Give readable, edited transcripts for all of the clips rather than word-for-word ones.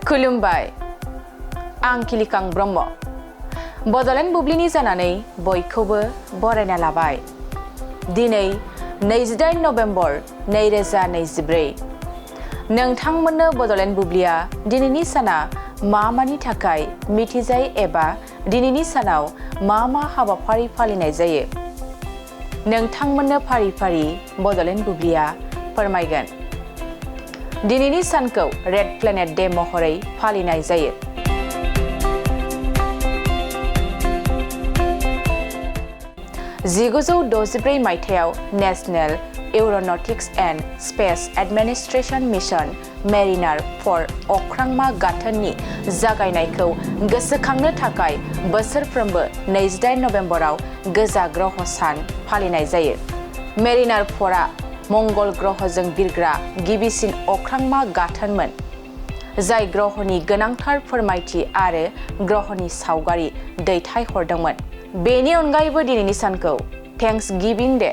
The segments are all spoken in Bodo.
खुलुमबाय आं किलिकां ब्रह्म बड'लेण्ड बुब्लिनि जानानै बयखौबो बरायना लाबाय दिनै 28 नभेम्बर 2024 नोंथांमोननो बड'लेण्ड बुब्लिया दिनैनि साना मानि थाखाय मिथिजायो एबा दिनैनि सानाव मा हाबाफारि फालिनाय जायो नोंथांमोननो फारि फारि बड'लेण्ड बुब्लिया फोरमायगोन दिनैनि सानखौ रेड प्लेनेट डे महरै फालिनाय जायो 1964 मायथाइयाव national aeronautics and space administration mission mariner four अख्रांमा गाथोननि जागायनायखौ गोसोखांनो थाखाय बोसोरफ्रोमबो 28 नभेम्बराव गोजा ग्रह सान फालिनाय जायो मेरिनार 4आ मंगल ग्रहजों बिरग्रा गिबिसिन अख्रांमा गाथोनमोन जाय ग्रहनि गोनांथार फोरमायथि आरो ग्रहनि सावगारि दैथायहरदोंमोन बेनि अनगायैबो दिनैनि सानखौ thanks giving day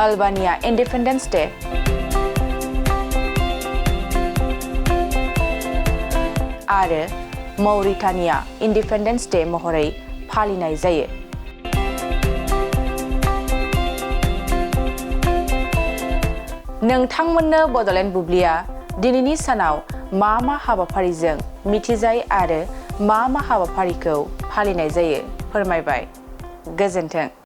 Albania independence day आरो मौरिटानिया इन्डिपेन्डेन्स डे महरै फालिनाय जायो नोंथांमोननो बड'लेण्ड बुब्लिया दिनैनि सानाव मा हाबाफारिजों मिथिजायो आरो मा हाबाफारिखौ फालिनाय जायो फोरमायबाय गोजोन्थों